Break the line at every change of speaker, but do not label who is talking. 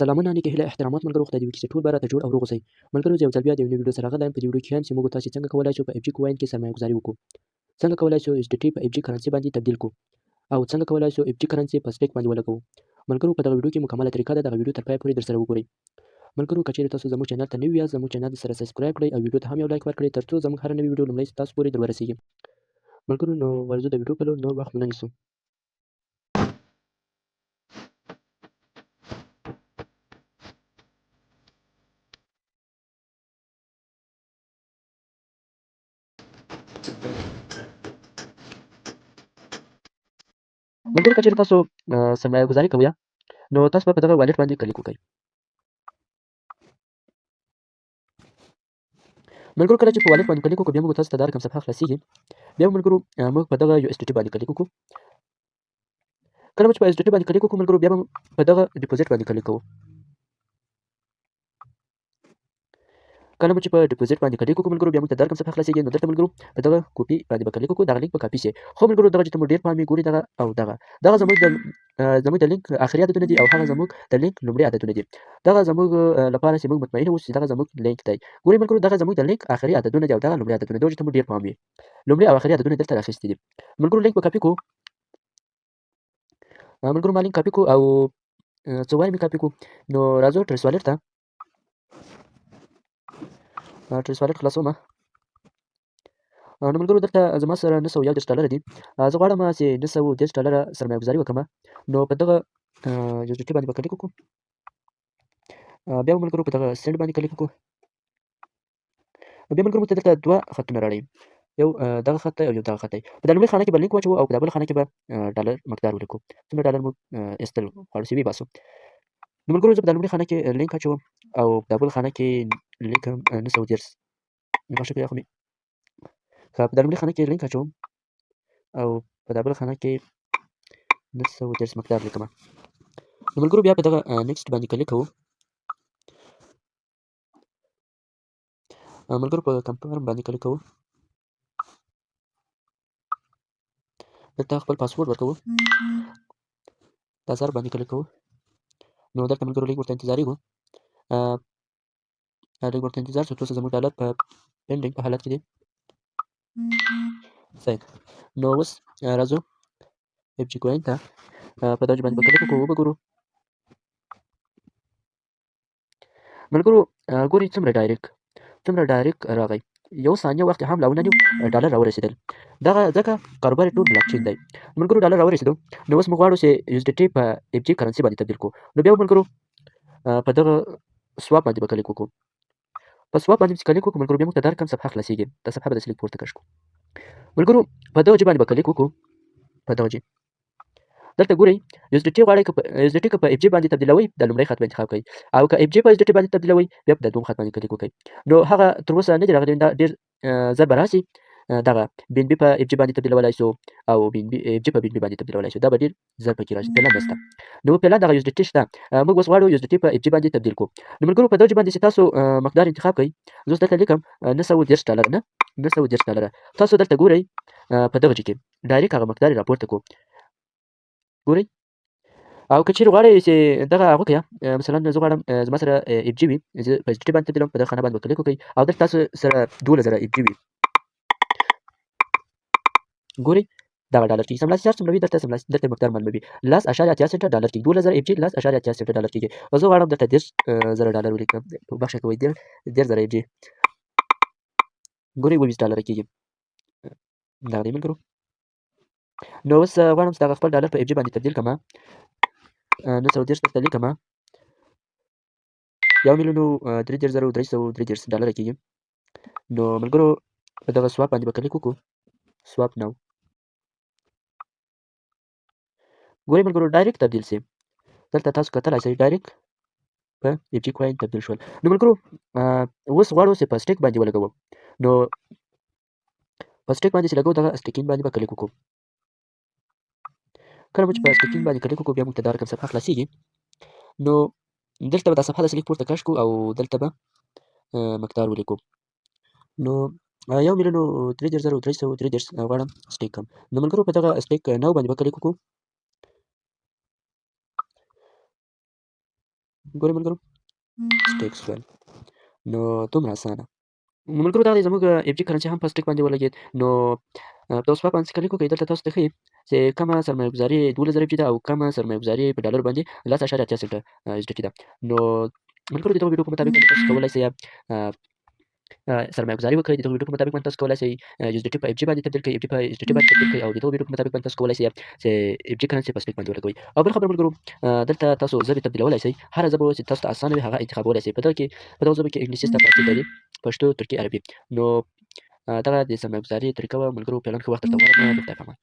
سلامونه نیکې هیله احترامات ملګرو، خدای دې وکړي چې ټول به راته جوړ او روغ اوسئ. ملګرو، زه یو ځل بیا د یو نوي ویډیو سره راغلی یم. په دې ویډیو کې ښیم چې موږ تاسې څنګه کولای شو په اف جي کوین کې سرمایه ګذاري وکړو، څنګه کولای شو یو ډي ټي په اف جي کرنسي باندې تبدیل کړو او څنګه کولای شو اف جي کرنسي په سټیک باندې ولګوو. ملګرو، په دغه ویډیو کې مکمله طریقه ده، دغه ویډیو تر پایه پورې در سره وګورئ. ملګرو، که چیرې تاسو زموږ چینل ته نوي یاست، زموږ چینل سره سبسکرایب کړئ او ویډیو ته هم یو لایک ورکړئ، ترڅو زموږ هره نوې ویډیو لومړی تاسو پورې در ورسیږي. ملګرو، نو ورځو د ویډیو په لور، نور وخت نه نیسو. ملګرو، که چیرې تاسو سرمایه ګذاري کوئ، نو تاسو به په دغه والټ باندې کلیک وکړئ. ملګرو، کله چې په والټ باندې کلیک وکړو، بیا موږ تاسو ته دا رقم صفحه خلاصیږي. بیا ملګرو، موږ په دغه یو اس ټي ټي باندې کلیک وکړو. کله چې په اس ټي ټي باندې کلیک وکړو ملګرو، بیا به په دغه ډیپوزیټ باندې کلیک کوو. کله چې په ډیپوزیټ باندې کلیک وکړو ملګرو، بیا موږ ته دا رقم صفحه خلاصیږي. نو دلته ملګرو په دغه کوپي باندې به کلیک وکړو، دغه لینک به کاپي شي. خو ملګرو، دغه چې ته مو ډېر پام یې ګوري، دغه او دغه دغه زموږ د لینک آخري عددونه دي او هغه زموږ د لینک لومړي عددونه دي. دغه زموږ لپاره چې موږ مطمئن اوسو چې دغه زموږ لینک دی. ګوري ملګرو، دغه زموږ د لینک آخري عددونه دي او دغه لومړي عددونه دي، چې ته مو ډېر پام وي. لومړي او آخري عددونه دلته راخیستي دي. ملګرو، لینک به کاپي کړو. ملګرو، ما لینک کاپي کړو او څو وارې مې کاپي کړو. نو راځو ټریس والټ ته. ټریس والټ خلاصوم. نو ملګرو، دلته زما سره 931 ډالر دي. زه غواړم چې 930 ډالر سرمایه ګذاري وکړم. نو په دغه یو ډي ټي باندې به کلیک وکړو. بیا ملګرو په دغه سینډ باندې کلیک وکړو. بیا ملګرو موږ ته دلته دوه خطونه راړي، یو دغه خط دی او یو دغه خط دی. په دا لومړۍ خانه کې به لینک واچوو او په دا بله خانه کې به ډالر مقدار ولیکو، څومره ډالر موږ ایستل غواړو چې ویې باسو. نو ملګرو، زه په دا لومړۍ خانه کې لینک اچوم او په دا بله خانه کې لیکم 930. بخښه کوئ، خو مې ښه، په دا لومړۍ خانه کې لینک اچوم او په دا بله خانه کې 930 مقدار لیکم. نو ملګرو، بیا په دغه نیکسټ باندې کلیک کوو. ملګرو، په کنفرم باندې کلیک کوو. دلته خپل پاسورډ ورکوو، دا ضرب باندې کلیک کوو. نو دلته ملګرو لږ ورته انتظارېږو، لږ ورته انتظار شو، تر اوسه زموږ ډالر په پینډینګ په حالت کې دی. صحیح. نو اوس راځو اف جي کوین ته. په دغه باندې به کلیک وکړو، وبه ګورو. ملګرو، ګورئ څومره ډایرک راغی. یو ثانیه وخت هم لا ونه نیو، ډالر راورسېدل. دغه ځکه کاروبار یې ټول بلاک چین دی. ملګرو، ډالر راورسېدو. نو اوس موږ غواړو چې یو ډي ټي په اف جي کرنسي باندې تبدیل کړو. نو بیا ملګرو په دغه سواپ باندې به کلیک وکړو. په سواپ باندې چې کلیک وکړو ملګرو، بیا موږ ته دا رقم صفحه خلاصېږي. دا صفحه به داسې لږ پورته کش کړو. ملګرو، په دغه جي باندې به کلیک وکړو. په دغه جي دلته ګورئ، یو ډي ټي غواړئ که په یو ډي ټي که په اف جي باندې تبدیلوئ، د لومړی خط به انتخاب کړئ، او که اف جي په یو ډي ټي باندې تبدیلوئ، بیا په د دویم خط باندې کلیک وکړئ. نو هغه تر اوسه نه دی راغلی، دا ډېر زر به راشي. دغه بي ان بي په اف جي باندې تبدیلولای شو او بي ان بي اف جي په بي ان بي باندې تبدیلولای شو. دا به ډېر زر پکې راشي، فعلا نشته. نو فعلا دغه یو ډي ټي شته. موږ اوس غواړو یو ډي ټي په اف جي باندې تبدیل کړو. نو ملګرو، په دغه جي باندې چې تاسو مقدار انتخاب کړئ، زه اوس دلته لیکم 930 ډالر، نه 930 ډالر. تاسو دلته ګورئ، په دغه جي کې ډایرک هغه مقدار راپورته کړو. ګورئ، او که چیرې غواړئ چې دغه هغه وکړئ، مثلا زه غواړم زما سره اف جي وي، زه په اس ډي ټي باندې تبدیلوم، په دغه خانه باندې به کلیک وکړئ او دلته تاسو سره 12,000 اف جي وي. ګورئ، دغه ډالر کېږي. سملاسي چارج څومره وي؟ دلته سملاسي دلته مقدار معلوموي، 10.80 سنټه ډالر کېږي. 12,000 اف جي 10.80 سنټه ډالر کېږي. او زه غواړم دلته 30,000 ډالر ولیکم، بخښه کوئ، 30,000 اف جي. ګورئ، 27 ډالر کېږي. دغه دی ملګرو. نو اوس غواړم چې دغه خپل ډالر په اف جي باندې تبدیل کړم. 930 دلته لیکم، یو میلیون 33,333 ډالر کېږي. نو ملګرو، په دغه سواپ باندې به کلیک وکړو، سواپ ناو. ګورئ ملګرو، ډایرک تبدیل شي. دلته تاسو کتلای شئ، ډایرک په اف جي کوین تبدیل شول. نو ملګرو، اوس غواړو چې په سټیک باندې ولګوو. نو په سټیک باندې چې لګوو، دغه سټیکینګ باندې به کلیک وکړو. کله مو چې په سټیکینګ باندې کلیک وکړو، بیا موږ ته دا رقم صفحه خلاصېږي. نو دلته به دا صفحه داسې لږ پورته کش کړو او دلته به مقدار ولیکو. نو 1,033,333 غواړم سټیک کړم. نو ملګرو، په دغه سټیک نو باندې به کلیک وکړو. ګورئ ملګرو، stake شول. نو دومره اسانه نو ملګرو، دا دی زموږ اف جي کرنسي هم په stake باندې ولګېد. نو په swap باندې کلیک وکړئ. دلته تاسو ته ښیي چې کومه سرمایه ګذاري 12,000 اف جي ده او کومه سرمایه ګذاري په ډالر باندې 10.80 سنټه یو ډي ټي ده. نو ملګرو، د دغو ویډیو په مطابق باندې تاسو کولای شئ سرمایه ګذاري وکړئ. د دغو ویډیو په مطابق باندې تاسو کولای شئ یو ډي ټي په اف جي باندې تبدیل کړئ، اف جي په یو ډي ټي باندې تبدیل کړئ، او د دغو ویډیو په مطابق باندې تاسو کولای شئ چې اف جي کرنسي په stake باندې ولګوئ. او بل خبر ملګرو، دلته تاسو ژبې تبدیلولای شئ. هره ژبه چې تاسو ته اسانه وي، هغه انتخابولای شئ. په دغه کې، په دغو ژبو کې انګلیسي شته، فارسي، دري، پښتو، ترکي، عربي. نو دغه د سرمایه ګذاري طریقه وه ملګرو. فعلا ښه وخت درته غواړم. د خدای په امان.